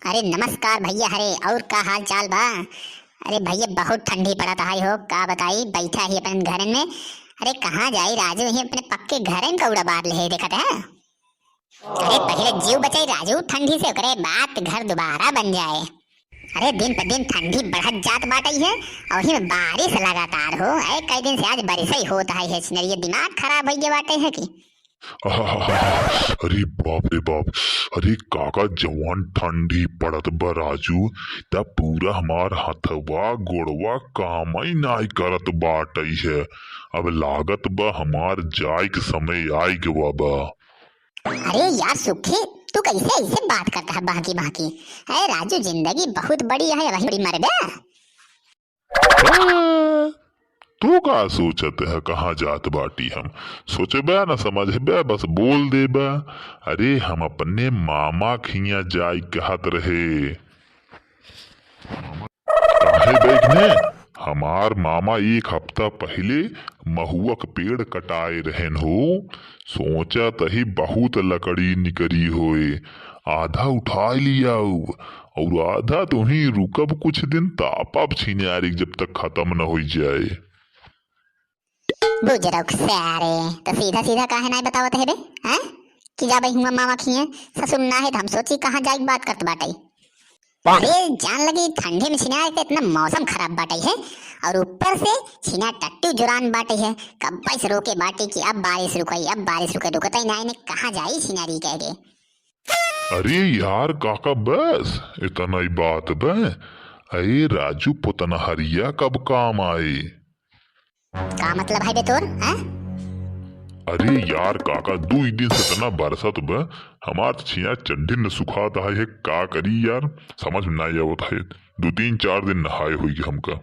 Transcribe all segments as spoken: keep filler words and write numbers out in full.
अरे नमस्कार भइया, अरे और का हाल चाल बा? अरे भइया बहुत ठंडी पड़त है हो, का बताई, बैठा ही अपन घरन में। अरे कहाँ जाई राजू, यहीं अपने पक्के घरन का उड़ा बार ले देखत है। अरे पहिले जीव बचाई राजू ठंडी से, ओकरे बाद घर दोबारा बन जाए। अरे दिन पे दिन ठंडी बढ़त जात बाटई है और ही में बारिश लगातार हो। अरे कई दिन से आज बारिश ही होत है, है छिनरिया दिमाग खराब हो गया बाटे है कि? अरे बाप रे बाप, अरे काका जवान ठंडी पड़त बा राजू, त पूरा हमार हथवा गोड़वा काम ही नाई करत बाटई है। अब लागत बा हमार जाए के समय आए के बा। अरे यार सुखी, तू कैसे ऐसे बात करता है बहकी बहकी? अरे राजू, जिंदगी बहुत बड़ी है, वही बड़ी मरबे। हाँ, तू का सोचत है कहाँ जात बाटी हम? सोचबे न समझबे, बस बोल देबे। अरे हम अपने मामा खिया जाई कहत रहे। काहे बैठने? हमार मामा एक हफ्ता पहिले महुआ क पेड़ कटाए रहन हो। सोचत ही बहुत लकड़ी निकरी होए। आधा उठाए लियाउ और आधा तुही रुकब कुछ दिन, तापब छिनारी जब तक खत्म न हो जाए। बुजरक सारे, तो सीधा सीधा काहे नाई बतावत है बे? हैं? कि जाबे हुआ मामा खिए, ससुर ना है तो हम सोची कहाँ जाई बात करत बाटे। अरे जान लगी ठंडी में छिनार के इतना मौसम खराब बाटे है और ऊपर से छिना टट्टू जुरान बाटे है। कब्बे से रोके बाटे कि अब बारिश रुकई, अब बारिश रुकई, रुकत ही नाई ने कहाँ जाई छिनारी कह के। अरे यार काका बस इतना ही बात बे। अरे राजू पुतनहरिया कब काम आई? का मतलब है बे तोर, हैं? अरे यार काका, दुई दिन से इतना बरसत बा, हमार त छिया चड्ढी न सुखात है, का करी यार, समझ में नाई आवत है। दो तीन चार दिन नहाए होई हमका।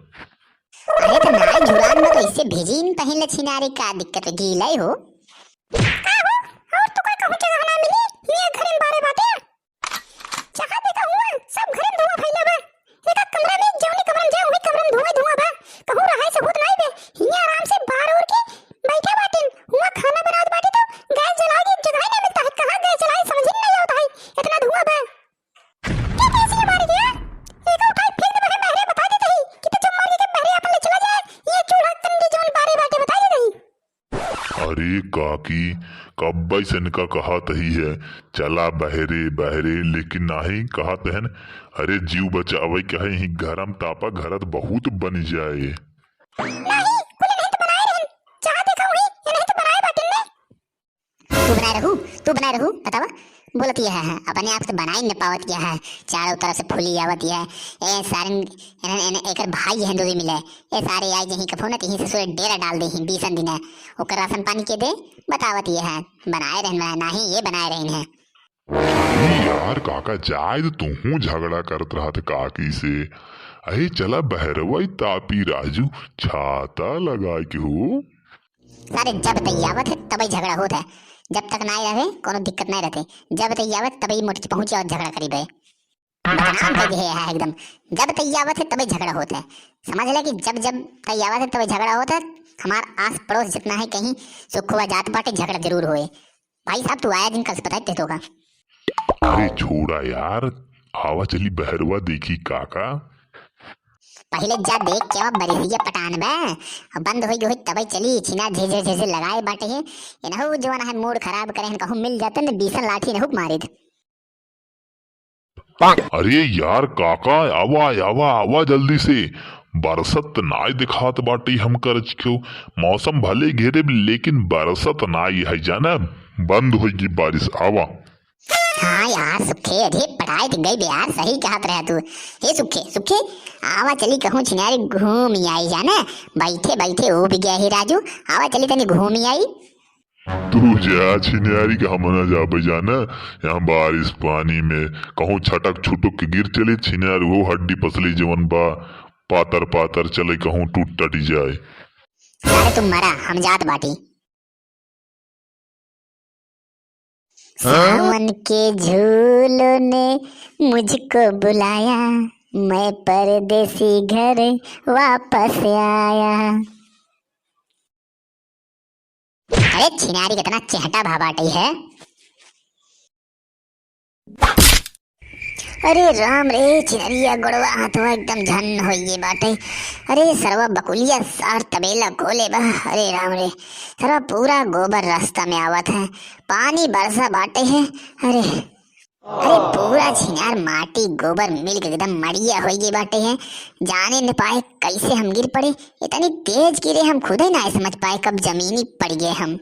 अरे तो नाई जुरान में तो इससे भिजीन पहिन ले छिनारे, का दिक्कत है, गीला ही हो। का हो? और तो कोई कहूँ जगह ना मिली, हिया घरे में बारे बाटे। जहाँ देखा हुआ, सब घरे में धुआं फैला बा। एक कमरा में, जौनी कमरा में जाए, वही कमरा में धुआं, धुआं बा। कहूँ रहाई से होत नाई बे। हियाँ आराम से बार ओर के बैठे बाटिन। हुआँ खाना बनावत बाटी तो गैस जलावे के जगह ही नहीं मिलता है। कहाँ गैस जलाई, समझ ही नहीं आवत है। इतना धुआं बा। के कैसे मार गया? एक उठाई फेंक दे बहरे, बहरे बता देते ही कि तो जब मार के बहरे अपन ले चला जाए। ये चूल्हा तंदे जौन बारे बाटे बता देते ही। अरे काकी, कब्बे से इनका कहत ही है, चला बहरे, बहरे, लेकिन नाही कहत हन, अरे जीव बचावे के है, यही गरम तापा घरत बहुत बन जाए। नाही, कुल नहीं तो बनाए रहन, जहाँ देखा वही, ये नहीं तो बनाए बाटिन ने। तू बनाए रहू, तू बनाए रहू, बतावा, बोलत यह है, अपने आप से बनाई न पावत यह है, चारों तरफ से फूली आवत यह है। ए सारन, एनन, एनन, एकर भाई है, दो मिले। ए सारे आई जहीं कफो न, तहीं ससुरे डेरा डाल दे ही, बीसन दिन है। ओकर राशन पानी के दे, बतावत यह है, बनाए रहन, बनाए, नाही ये बनाए रहन है। अरे यार काका, जाए तो तुहूँ झगड़ा करत रहत काकी से। अरे चला बहरवा ही तापी राजू, छाता लगाए के हो। सारे जब तई आवत है, तबई झगड़ा होत है। जब तक ना आवे, कोनो दिक्कत नहीं रहते। जब तई आवत, तबई मोटकी पहुँची और झगड़ा करी बे। बदनाम कर दिए है एकदम। जब तई आवत है, तबई झगड़ा होत है। समझ ले कि जब, जब तई आवत है, तबई झगड़ा होत है। हमार आस पड़ोस जितना है, कहीं सुखवा जात बाटे, झगड़ा जरूर होए। भाई साहब, तू आया दिन कल से बताई देते होगा। अरे छोड़ा यार, आवा चली बहरवा देखी काका। पहिले जा देख के आवा बरिसिया पटान बे, अब बंद होई होई तबे चली, छिना झे झे झे झे लगाए बाटे है। इनहु जवन है मूड खराब करे हन, कहूँ मिल जाते न बीसन लाठी नहुक मारित। अरे यार काका, आवा आवा आवा जल्दी से, बरसत नाय दिखात बाटे हमकर अचक्यो। मौसम भले घेरे लेकिन बरसत नाय है जाना, बंद होई बारिश, आवा। हाँ यार सुखे, अरे पढ़ाई तो गई बे यार, सही कहत रहा तू। हे सुखे, सुखे, आवा चली कहूँ छिनारी घूम आई जाना। बैठे बैठे उब गया है राजू, आवा चली तनी घूम आई। तू जा छिनारी के, हम ना जाबे जाना। यहाँ बारिश पानी में कहूँ छटक छुटुक के गिर चली छिनार, वो हड्डी पसली जवन बा पातर पातर चले कहूँ टूट टटी जाए। सारे तुम मरा, हम जात बाटी। सावन के झूलों ने मुझको बुलाया, मैं परदेसी घर वापस आया। अरे छिनारी कितना चेहटा भा बाटे है। अरे राम रे, छिनरिया गोड़वा हाथवा एकदम झन होइए बाटे। अरे सरवा बकुलिया सार तबेला खोले बा। अरे राम रे, सरवा पूरा गोबर रास्ता में आवत है, पानी बरसा बाटे है। अरे, अरे पूरा छिनार माटी गोबर मिल के एकदम मड़िया होइए बाटे है। जाने न पाए कैसे हम गिर पड़े, इतनी तेज गिरे हम खुदे ना समझ पाए कब जमीनी पड़ गए हम।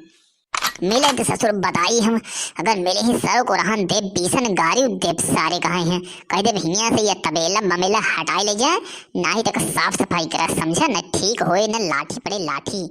मिले तो ससुर बताई हम, अगर मिले ही सरो को रहन देब, बीसन गारी देब सारे कहे हैं। कह देब हियां से ये तबेला ममेला हटाए ले जाए, नाही तो साफ सफाई करा, समझा न, ठीक होए न लाठी पड़े लाठी।